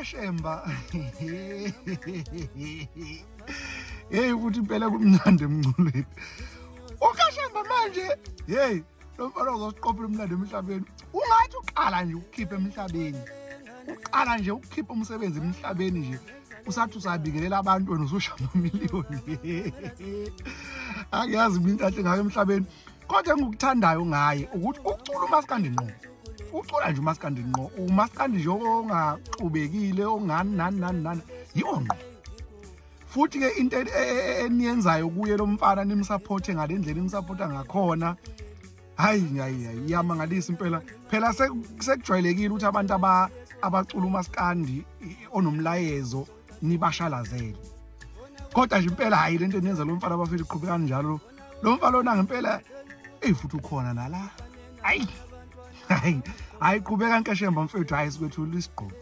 uNkeshemba, hey, ukuthi impela kumnandi emculweni. UNkeshemba manje, hey, lo mfana uzosiqophela umlando emhlabeni. Ungathi uqala nje ukukhipha emhlabeni, uqala nje ukukhipha umsebenzi emhlabeni nje, usathi usabingelela abantu, wena ususha amamiliyoni. Angiyazi mina into ahle ngayo emhlabeni, kodwa engikuthandayo ngaye ukuthi ucula umaskandi ngqo, ucula nje umaskandi ngqo, umaskandi nje ongaxubekile, ongani nani nani nani, yiwo ngqo. Futhi ke into eniyenzayo kuye lo mfana, nimsupporte ngale ndlela nimsupporta ngakhona, hayi hayi hayi, iyamangalisa impela. Phela sekujwayelekile ukuthi abantu abacula umaskandi onomlayezo nibashalazele, kodwa nje impela hayi, lento eniyenza lo mfana, bafethu, iqhubeka kanjalo. Lo mfana lona ngempela, eyi, futhi ukhona nala. Hayi hayi hayi, qhubeka Nkeshemba mfethu, hayi, sikwethula isigqoko.